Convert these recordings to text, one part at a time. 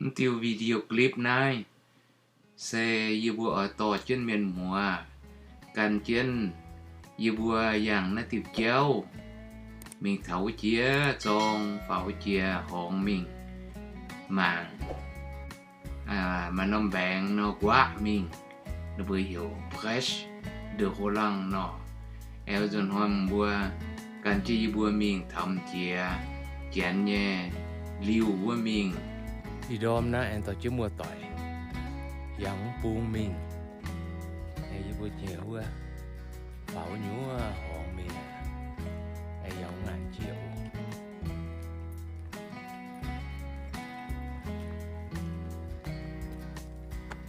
Mv diuh video clip naaiv se yie mbuo oix dorh jienv mienh muoz gan jienv yie mbuo yangh naaiv diuh jauv mingh taux wuov jiex zorng faaux wuov jiex horngz mingh mangc maaih norm mbaengx nor nquaqv mingh, ninh mbuo heuc brèche de Roland nor. Aengx nzunc hnoi mbuo gan jienv yie mbuo mingh taux m'jiex janx nyei liuh wuov mingh. Ih ndorm naaiv aengx dorh jienv muoz-doic yangh mv bung mingh. Yie mbuo jiex wuov faaux nyuoz horngz mingh, aengx yaac ngaanc jiex oc.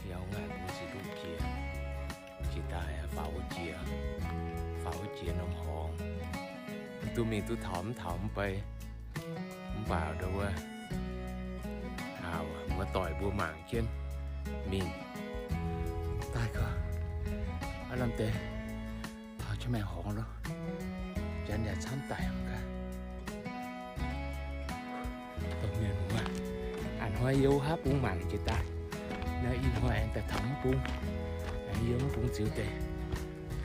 Yaac ngaanc mbuo ziqc nduqc jiex, jiex daaih faaux wuov jiex, faaux wuov jiex norm horngz. Duqv mingh duqv taux mv taux mv bei, mv baac ndo wuov muoz-doic mbuo mangc jienv mingh. Daaih gau, aav lamh deix taux jienv maengx horngz loh. Janx yaac camv daic gaax. Dongh mienh muoz, a'hnoi yiem wuov haav bung mangc jiex daaih. Naaiv ih hnoi aengx daaih taux mv bung, aengx yiem mv bung ziux deix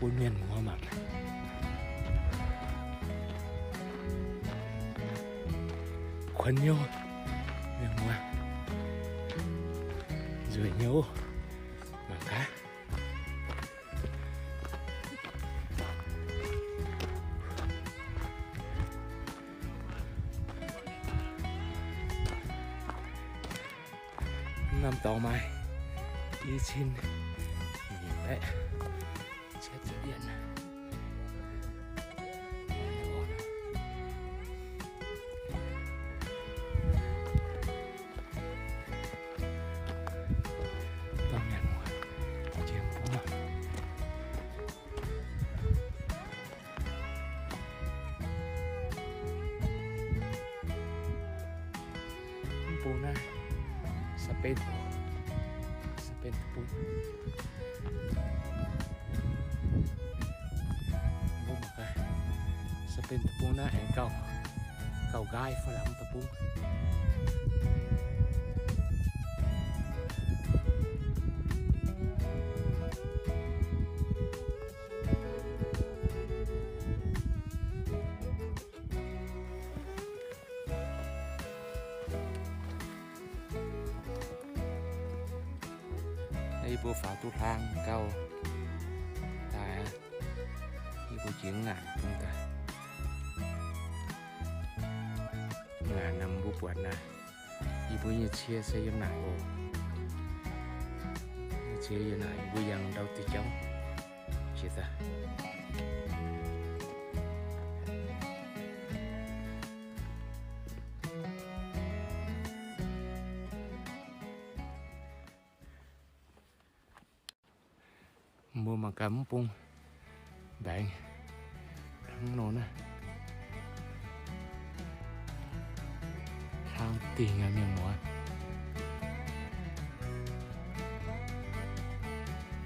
bun mienh muoz mangc. Kuonx nyei, mienh muoz, nzueic nyei, mangc gaax. Norm dorngx maaih i cin nyic baeqv cietv ziepc yietv. Dorh mienh muoz jiex mv bung. Mv bung naaiv Saa-Binh, Saa-Binh deic-bung. Mbuo mangc gaax, Saa-Binh deic-bung naaiv aengx gauh, gauh nqaai Faa-laangx deic-bung. Yie mbuo faaux duqv hlang gauh daaih aqv. Yie mbuo jiex ngaanc bung daaih. Ngaanc naaiv mbuo buatc naaic, yie mbuo nyei cie se yiem naaic oc. Cie yiem naaic, yie mbuo yangh ndau diuh jauv jiex daaih. Mbuo mangc gaax mv bung mbaengx hnangv nor naaiv. Hlang dingh aqv, mienh muoz.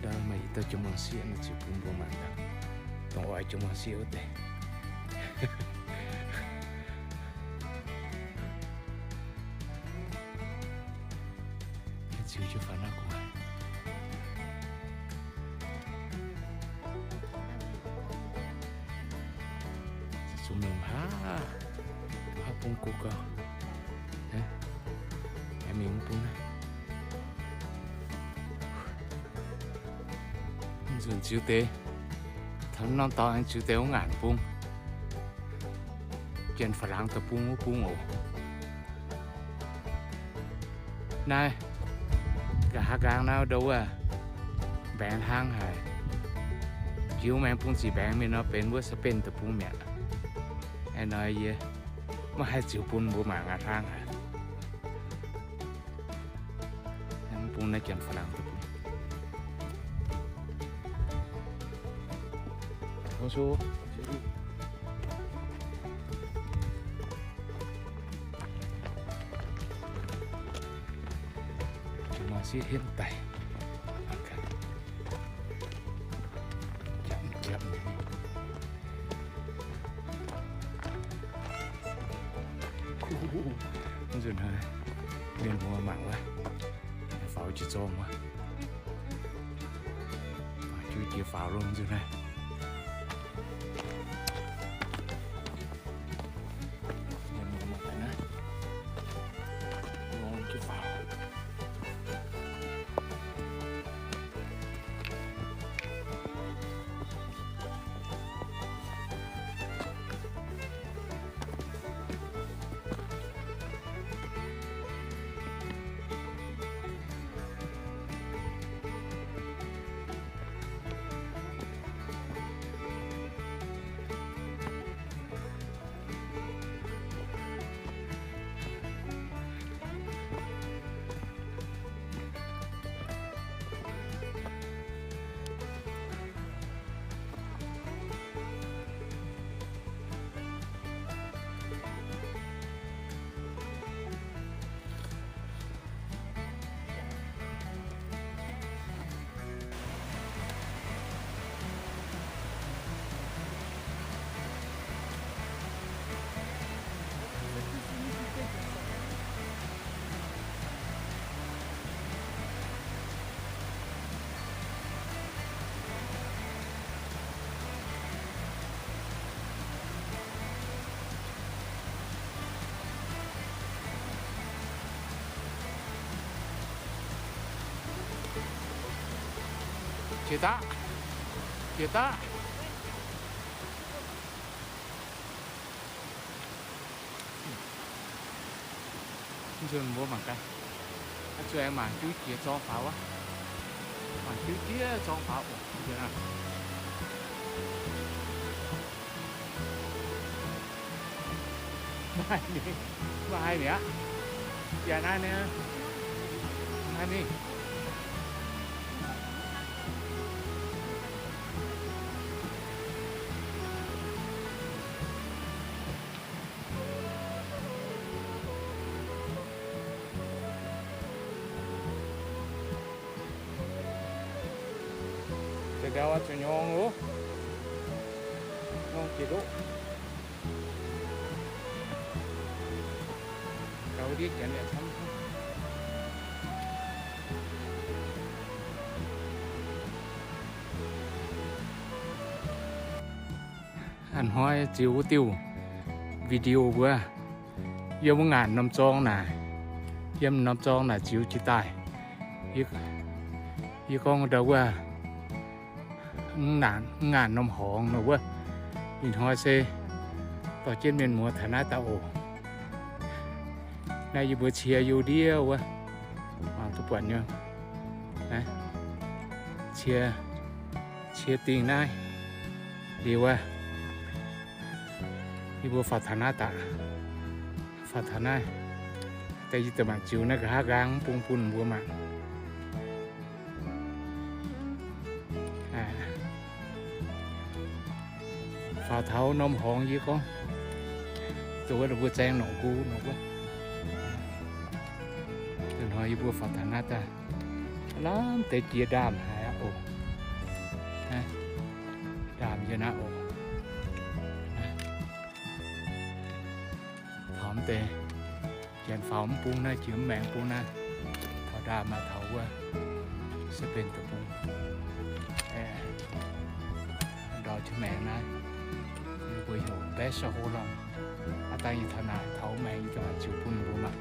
Ndau maaih i dauh jiem-muangh sieqv nor ziux bun mbuo mangc gaax. Dongh oix jiem-muangh sieqv wuov deix. Ziux jienv faaux naaiv gu'nguaaic. Zuqc mingh haav, haav bung go gauh. Aengx mingh mv bung naaiv. Nzunc ziux deix, taux norm dorngx aengx ziux deix wuov ngaanc bung. Janx-Faalaangx deic-bung wuov bung oc. Naaiv nqa'haav nqaang naaiv ndo wuov mbaengx hlang haic. Jiu maengx bung ziqc mbaengx mingh nor benx wuov Saa-Binh deic-bung mi'aqv. Aeqv, nor yie maiv haih ziux bun mbuo mangc aqv, hlang haic. Mv bung naaiv Janx-Faalaangx deic-bung. Jiem-muangh sieqv henv daic. Nzunc hnoi mienh muoz mangc Faaux jiex zorng wuov. Mangc jienv jiex faaux lomh nzunc naaiv. Mienh muoz mangc gaax naaiv. Lomh jienv faaux. Jiex daaih, jiex daaih. Nzunc mbuo mangc gaax. Zuqc aengx mangc jienv jiex zorng faaux wuov. Mangc jienv jiex zorng faaux oc. Maiv haih mingh, maiv haih mingh aqv. Yaac naaiv nyei, maiv haih mingh. Da'ndauh oix zuqc nyorng loh. Nyorng jiex ndoqv. Gaux ndiev janx yaac camv. A'hnoi ziux wuov diuh video wuov, yiem wuov ngaanc norm zorng naaic, yiem norm zorng naaic ziux jiex daaih. Yie, yie gorngv ndau wuov, mv ngaanc, mv ngaanc norm horngz nor wuov. Ih hnoi se dorh jienv mienh muoz taux naaiv daaih oc. Naaiv yie mbuo cie you ndiev wuov, mangc duqv buatc nyei. Cie, cie dingh naaiv liuz wuov, yie mbuo faaux taux naaiv daaih, faaux taux naaiv. Daaih yie daaih mangc ziux naaiv nqa'haav nqaang mv bung bun mbuo mangc. Faaux taux norm horngz yie gorngv, zuqc wuov ninh mbuo zaeng nongc nqu nor wuov. Ih hnoi yie mbuo faaux taux naaiv daaih, lamh deix jiex ndaamv haic aqv oc. Ndaamv yie naaiv oc. Taux mv deix janx faaux mv bung naaiv, jiex mv maengx bung naaiv, taux ndaamv maaih taux wuov, se benx deic-bung. Ndortv jienv maengx naaiv, yie mbuo heuc Baeqv Sa'ho Lorngh. Aav dangh yie taux naaic taux maengx yie daaih ziux bun mbuo mangc.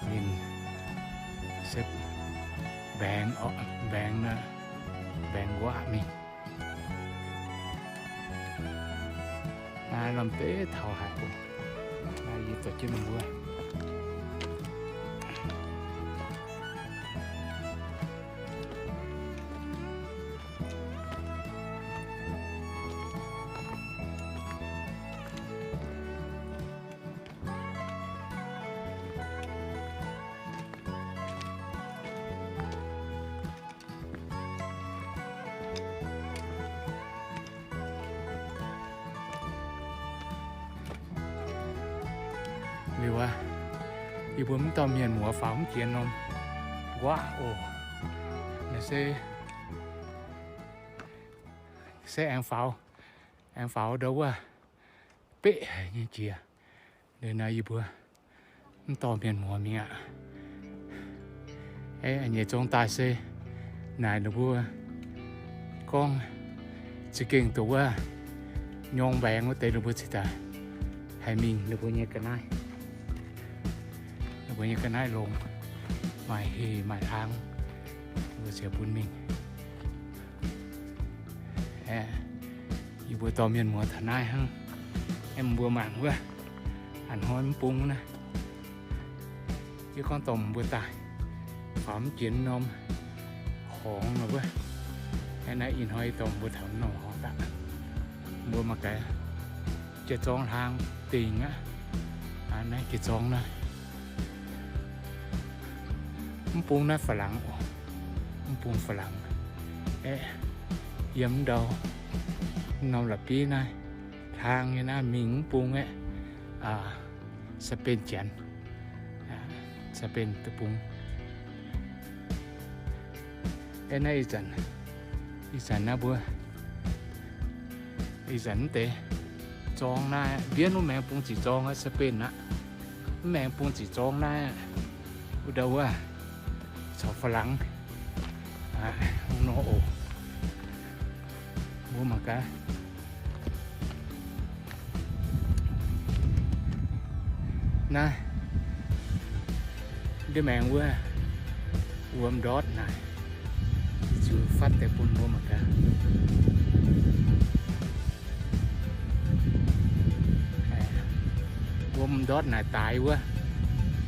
Ninh se mbaengx, mbaengx naaiv, mbaengx nquaqv mingh. Naaiv lamh deix taux haic oc. Naaiv yie dorh jienv mbuo. Liuz aqv, yie mbuo mv dorh mienh muoz faaux mv jiex norm nquaqv oc. Naaiv se, se aengx faaux, aengx faaux ndau wuov beqv haic nyei jiex. Liuz naaiv yie mbuo mv dorh mienh muoz mingh aqv. Aeqv, nyeic zong daaih se naaic ninh mbuo gorngv za'gengh doqc wuov nyorng mbaengx wuov deix ninh mbuo ziouc daaih haih mingh ninh mbuo nyei ga'naaiv. Ninh mbuo nyei ga'naaiv longx, maaih heh maaih hlang, ninh mbuo ziouc bun mingh. Aeqv, yie mbuo dorh mienh muoz taux naaiv hnangv. Aeqv, mbuo mangc wuov, a'hnoi mv bung naaiv. Yie gorngv dorh mbuo daaih faaux mv jiex norm horngz nor wuov. Aeqv, naaiv ih hnoi yie dorh mbuo taux norm horngz daaih. Mbuo mangc gaax, jiex zorngv hlang dingc aqv. Naaiv jiex zorngv naaiv. Mv bung naaiv Faa-laangx oc. Mv bung Faa-laangx. Aeqv, yiem ndau norm la'bieiv naaiv, hlang nyei naaiv mingh mv bung aeqv, Saa^ben Janx, Saa^ben deic-bung. Aeqv, naaiv ih zanc, ih zanc naaiv mbuo, ih zanc mv deix zorng naaiv, mbienv wuov maengx bung ziqc zorng aqv, Saa^ben aqv. Mv maengx bung ziqc zorng naaiv, wuov ndau wuov, corc Faa^laangx nor oc. Mbuo mangc gaax. Naaiv, ndiev maengx wuov, wuom ndortv naaic, ziux fatv deix bun mbuo mangc gaax. Wuom ndortv naaic daaix wuov,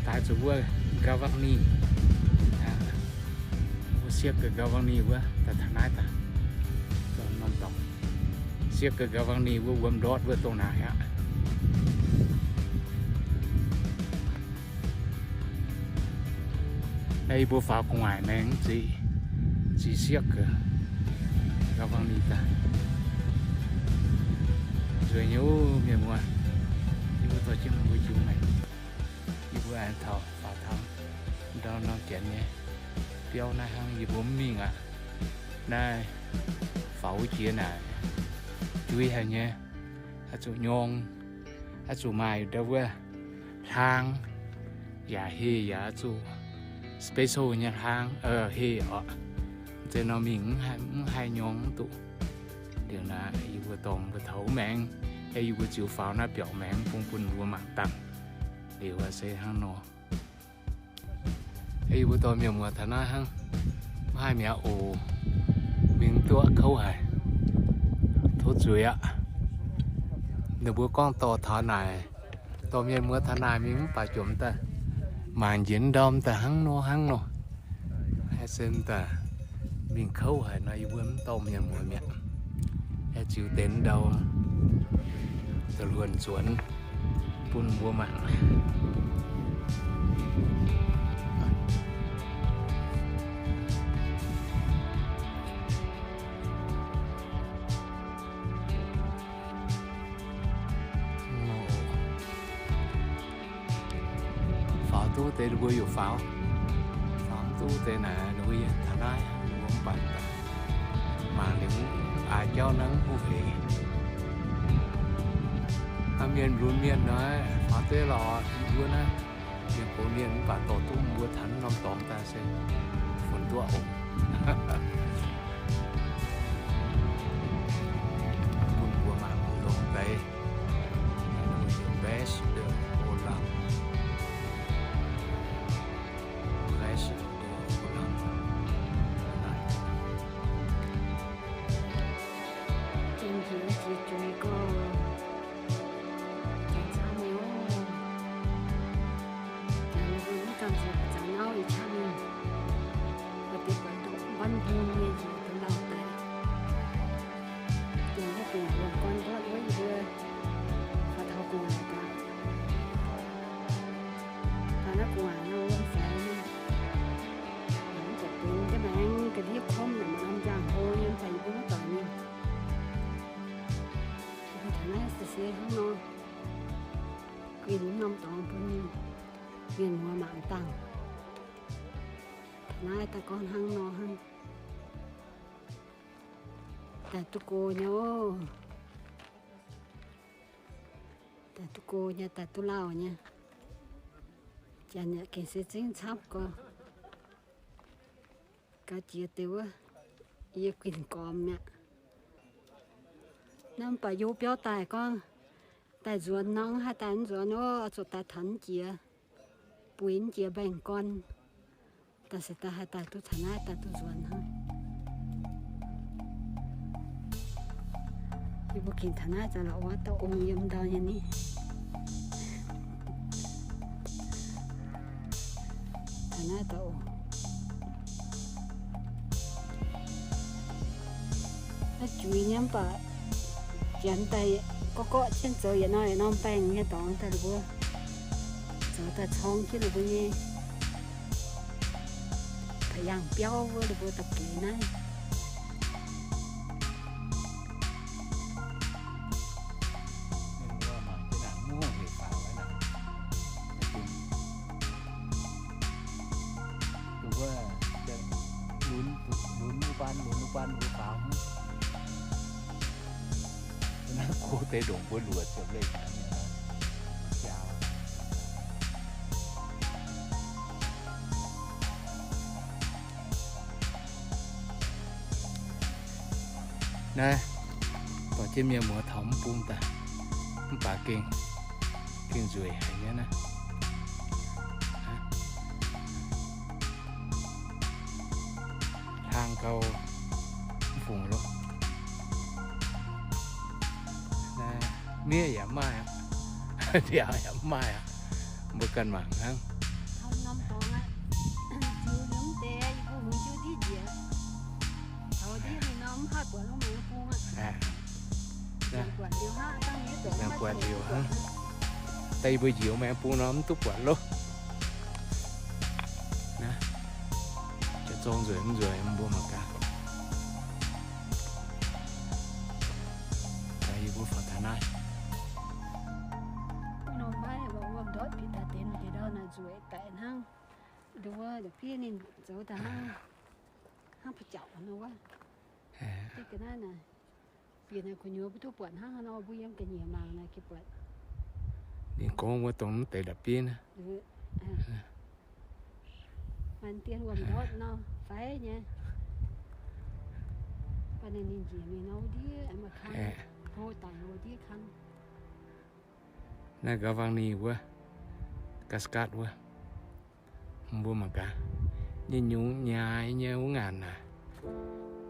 daaix zuqc wuov Gavarnie. Wuov siepv ga'Gavarnie wuov, daaih taux naaiv daaih, norm dorngx. Siepv ga'Gavarnie wuov wuom ndortv wuov dongh naaic aqv. Naaiv yie mbuo faaux gu'nguaaic maengx ziqc, ziqc siepv ga'Gavarnie daaih. Nzueic nyei mienh muoz, yie mbuo dorh jienv mbuo jiu maengx. Yie mbuo aengx taux faaux taux ndau norm janx nyei biauv naaiv hnangv, yie mbuo mv mingh aqv. Naaiv faaux wuov jiex naaic, juiv haic nyei, oix zuqc nyorng, oix zuqc maaih ndau wuov hlaang, yaac heh yaac oix zuqc special nyei hlaang, heh oc. Zeiz nor mingh mv haih nyorng mv duqv. Liuz naaic yie mbuo dorh mbuo taux wuov maengx, yie mbuo ziux faaux naaiv biauc maengx bun bun mbuo mangc dangh. Liuz se hnangv nor. Yie mbuo dorh mienh muoz taux naaiv hnangv, mv haih mi'aqv oc. Mingh duqv kouv haic. Tov zuiz aqv. Ninh mbuo gorngv dorh taux naaic, dorh mienh muoz taux naaic mingh mv baac jomc daaih, mangc njiec ndorm daaih hnangv nor hnangv nor. Aeqv, se daaih mingh kouv haic nor yie mbuo mv dorh mienh muoz mi'aqv. Aeqv, ziux deix ndau da'luonx zuonx bun mbuo mangc. Faaux duqv deix ninh mbuo yaac faaux. Faaux mv duqv deix naaic ninh mbuo yaac taux naaiv, ninh mbuo mv baac mangc liuz aax jauv naaiv mv hec. Hnangv mienh lunx mienh nor, faaux duqv lorqc, yie mbuo naaiv mienh gox mienh mv baac dorh duqv mbuo taux norm dorngx daaih se funx duqv oc. Bun mbuo mangc longx deix. Best de Olam. Best de Olam. Janx-njiec jiex juiz gorngv, janx camv nyei oc. Janx mbuo mv gamh nziex haaix zanc nauv ih camv nyei. Buatc deix buatc ndongc mbanv hung nyei njiec duqv lauh daaih. Dongh wuov deix wuom gorn ndortv wuov yie mbuo faaux taux gu'nguaaic gaax. Faaux naaiv gu'nguaaic nor wuom faix nyei. Mv baac benx ndiev maengx ga'ndiev komv naaic maaih norm nzangc hlo nyei, mv baac yie mbuo mv doic mingh. Yie mbuo taux naaiv se se hnangv nor, guinh norm dorngx bun mienh muoz mangc dangh. Taux naaiv daaih gorngv hnangv nor hnangv. Daaih duqv go nyei oc. Daaih duqv go nyei, daaih duqv lauh nyei. Janx yaac gengh se zingv camv gorx. Ga'jiex deix wuov, yie guinh gormx mi'aqv. Naaiv mv baac yie biauv daaih gorngv, daaih nzuonx nor, haih daaih nzuonx oc, zuqc daaih taux jiex, buix jiex mbaengx-gorn. Daaih se daaih haih daaih duqv taux naaiv daaih duqv nzuonx hnangv. Yie mbuo gengh taux naaiv za'gengh la'wuov dauh ong yiem ndau nyei ni. Taux naaiv dauh ong. Naaiv juix nyei mv baac janx daaih gorqv-gorqv jienv zoux yietc norm yietc norm baengc nyei dorngx daaih ninh mbuo zoux daaih corng jienv ninh mbuo nyei pa'yaangh biauv wuov ninh mbuo da'bueix naaiv. Lunx, lunx wuov baan, lunx wuov baan mbuo faaux hnangv. Naaiv go deix ndongc mbuo luoqc ziepc leih haic mi'aqv. Naaiv, dorh jienv mienh muoz taux mv bung daaih, mv baac gengh, gengh nzueic haic nyei naaiv. Hlang gau, mv fungc loh. Miev yaac mv maaih aqv, ndiangx yaac mv maaih aqv. Mbuo ganh mangc hnangv. Buatc liuz hnangv, daaih yie mbuo njoux maengx bung nor mv duqv buatc loh. Naaiv, zorng nzueic mv nzueic mbuo mangc gaax. Daaih yie mbuo faaux taux naaiv. Wuov norm maiv wuom ndortv bieqc daaih deix, deix ndau naaic nzueic daic hnangv. Nduov, fiev ninh zoux daaih hnangv, hnangv ba'jauc nor wuov. Diuh ga'naaiv naaic, bieqc naaic gu'nyuoz mbuo duqv buatc hnangv haaix nor, mbuo yiem ga'nyiec mangc naaic gengh buatc. Ninh gorngv wuov dongh mv deix ndapv-bieiv naaiv. Maaih dien wuom ndortv nor, faix nyei. Baac naaic ninh njiec mingh nor wuov ndiev, maaih kang, hlo daic wuov ndiev kang. Naaiv ga'wang ni wuov, cascade wuov. Mbuo mangc gaax, nyei nyungc nyaai nyei wuov ngaanc naaic,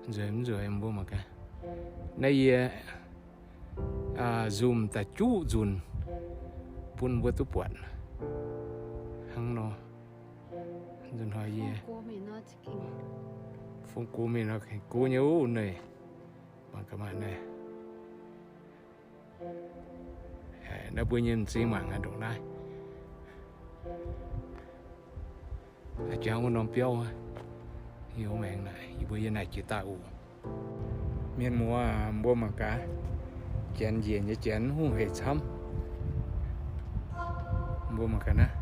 nzueic mv nzueic mbuo mangc gaax. Naaiv yie nzunc daaih juqv nzunc bun mbuo duqv buatc hnangv nor. Nzunc hnoi yie fong go mingh nor, go nyei wuov naaic, mangc gaax maaih naaic. Naaiv mbuo nyei m'zing mangc aqv ndongc naaiv. Jangx wuov norm biauv, yie maengx naaic, yie mbuo yie naaic jiex daaih oc. Mienh muoz, mbuo mangc gaax, janx njiec nyei janx hungh heic camv. Mbuo mangc gaax naaiv.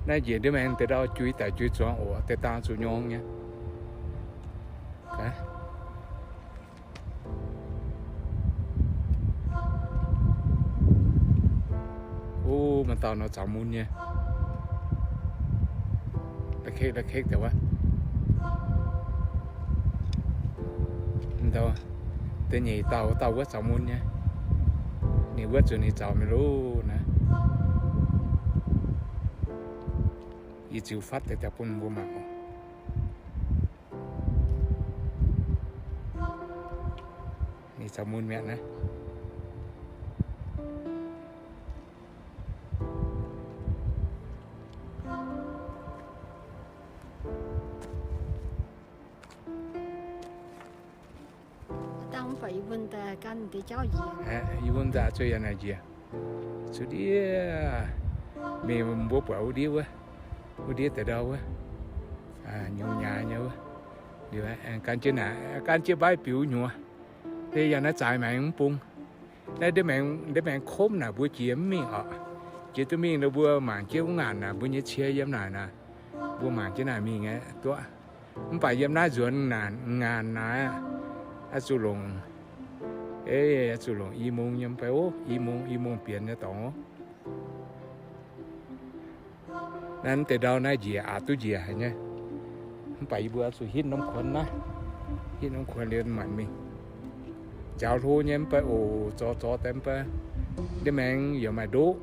Naaiv njiec ndiev maengx deix ndau jui daic jui zuangx oc, deix dangh zuqc nyorng nyei. O, maaih dauh nor zaux mun nyei. La'kekv la'kekv deix wuov. Da'nyeic dauh, dauh wuov zaux mun nyei. Ninh wuov zuqc ninh zaux mingh loh naaiv. Yie ziux fatv deix daaih bun mbuo mangc oc. Ninh zaux mun mi'aqv naaiv. Dangh mv baac yie mbuo daaih gan deix jauv njiec. Yie mbuo daaih zuqc yaac naaic njiec. Zuqc ndiev mingh mbuo buatc wuov ndiev wuov, wuov ndiev deix ndau wuov, nyungc nyaai nyei wuov. Gan jienv naaic, gan jienv mbaiv biux nyuoz. Deix yaac naaiv zaaix maengx mv bung. Naaiv ndiev maengx, ndiev maengx komv naaic mbuo jiex mv mingh oc. Jiex duqv mingh nor mbuo mangc jienv wuov ngaanc naaic, mbuo nyei cie yiem naaic naaic, mbuo mangc jienv naaic mingh aeqv, duqv. Mv baac yiem naaiv nzuonx naaic, ngaanc naaic aqv, zuqc longc, zuqc longc i mungz nyei mv bei oc, i mungz, i mungz bienx nyei dorngx oc. Naaiv deix ndau naaiv njiec aqc duqv njiec haic nyei. Mv baac yie mbuo zuqc hitv norm kuonx naaiv, hitv norm kuonx liuz maanc mingh. Nziaaux hlo nyei mv baac oc, zorz zorz deix mv baac ndiev maengx yaac maaih ndoqv.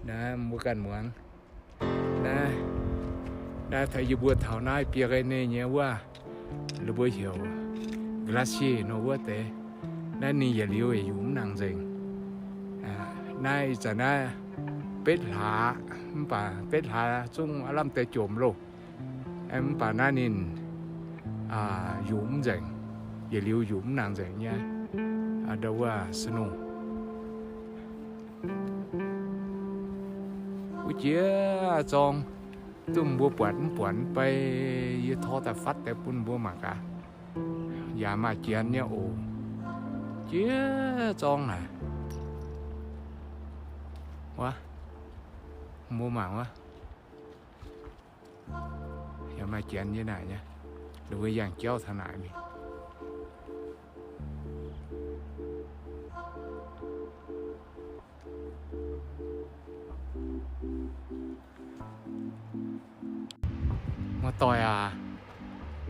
Naaiv mbuo ganh muangx. Naaiv, naaiv taux yie mbuo taux naaiv Pyrénées nyei wuov, ninh mbuo heuc glacier nor wuov deix. Naaiv ninh yietc liuz yaac yungz mv nangc nzengc. Naaiv ih zanc naaiv betv hlaax, mv baac betv hlaax zungv aav lamh deix jomc loh. Mv baac naaiv ninh yungz mv nzengc, yietc liuz yungz mv nangc nzengc nyei. Ndau wuov snow. Wuov jiex zorng, duqv mbuo buatc mv buatc mv bei, yie tor daaih fatv deix bun mbuo mangc gaax. Yaac maaih janx nyei oc. Jiex zorng naaic. Wuov, mbuo mangc wuov. Yaac maaih janx nyei naaic nyei. Ninh mbuo yangh jauv taux naaic mingh. Muoz-doic aac,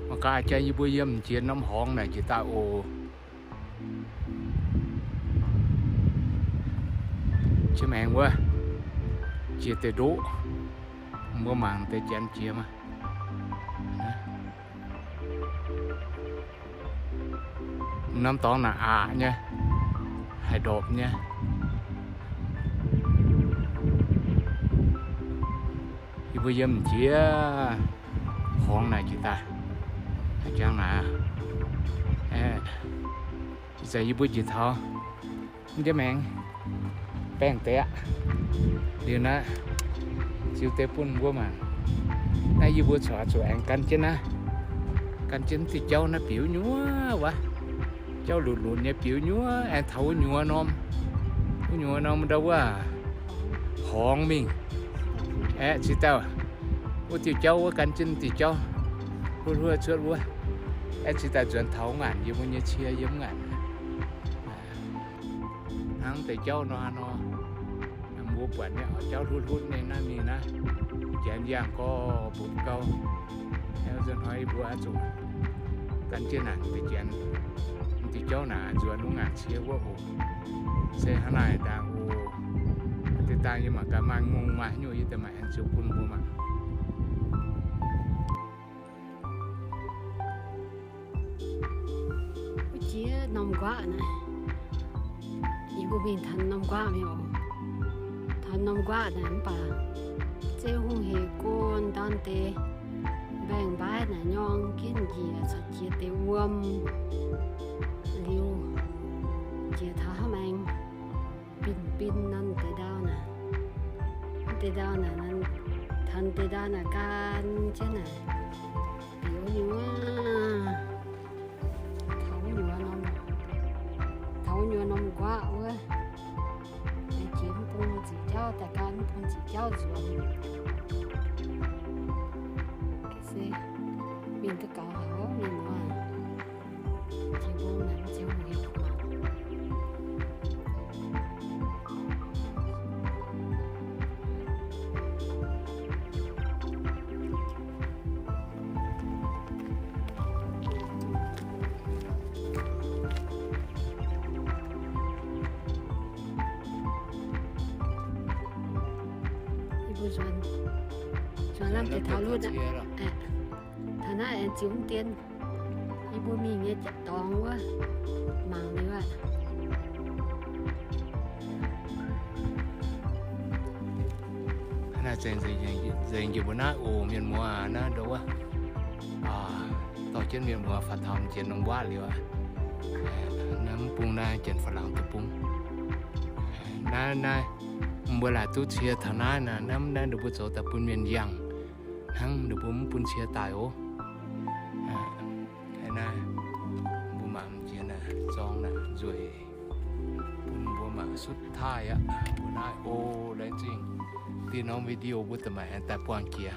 mangc gaax, jang yie mbuo yiem jiex norm horngz naaic jiex daaih oc. Jiex maengx wuov, jiex deix ndoqv. Mbuo mangc deix janx jiex maah. Norm dorngx naaic aqc nyei, haih ndorpc nyei. Yie mbuo yiem jiex horngz naaic jiex daaih, jang naaic, ih zanc yie mbuo jiex taux mv ndiev maengx baengh deix aqv. Liuz naaiv ziux deix bun mbuo mangc. Naaiv yie mbuo corc zuqc aengx gan jienv naaiv, gan jienv diuh jauv naaiv biux nyuoz wuov. Jauv lunc lunc nyei biux nyuoz aengx taux wuov nyuoz norm, wuov nyuoz norm ndau wuov horngz mingh. Aeqv, cingx daaih wuov diuh jauv wuov gan jienv diuh jauv, hluotv hluotv cuotv wuov. Aeqv, cingx daaih nzuonx taux ngaanc yie mbuo nyei cie yiem ngaanc. Hnangv deix jauv nor nor, mbuo buatc nyei jauv hluotv hluotv nyei naaiv mingh naaiv, janx yangh gorx-butv gau. Aeqv, nzunc hnoi yie mbuo oix zuqc gan jienv naaic deix janx, deix jauv naaic nzuonx wuov ngaanc cie wuov oc. Se hnangv naaic ndaangc oc. Deix dangh yie mangc gaax maaih ngongh maaih haaix nyungc yie daaih maaih aengx ziux bun mbuo mangc. Wuov jiex norm nquaqv naaic, yie mbuo mingh taux norm nquaqv mingh oc. Taux norm nquaqv naaic mv baac zeiv hungh hec gorn ndorn deix mbaengx-mbaaih naaic nyorng ginv njiec corc jiex deix wuom liuz, jiex taux hnangv maengx bin-bin nor deix ndau naaic. Deix ndau naaic, taux deix ndau naaic gan jienv naaic, biux nyuoz, taux nyuoz norm, taux nyuoz norm nquaqv wuov, jiex mv bung ziqc jauv daaih gan mv bung ziqc jauv nzuonx. Se mingh duqv gaux haic mienh muoz. Yie mbuo nzuonx, nzuonx lamh deix taux lutv aqv. Taux naaiv aengx ziux mv dien. Yie mbuo mingh nyei dorngx wuov, mangc liuz aqv. Hnangv naaic nzengc njiec mbuo naaiv oc, mienh muoz naaiv ndau wuov. Dorh jienv mienh muoz faaux taux jiex norm nquaqv liuz aqv. Naaiv mv bung naaiv janx-faalaangx duqv bung. Naaiv, naaiv, mbuo laaic duqv cie taux naaiv naaic, naaiv, naaiv ninh mbuo zoux daaih bun mienh yangh, hnangv ninh mbuo mv bun cie daaih oc. Naaiv, mbuo mangc jiex naaic zorng naaic nzueic, bun mbuo mangc sutv taaih aqv. Mbuo naaiv o, laengz zingh. Diuh norm video mbuo daaih maaih daaih buangh jiex.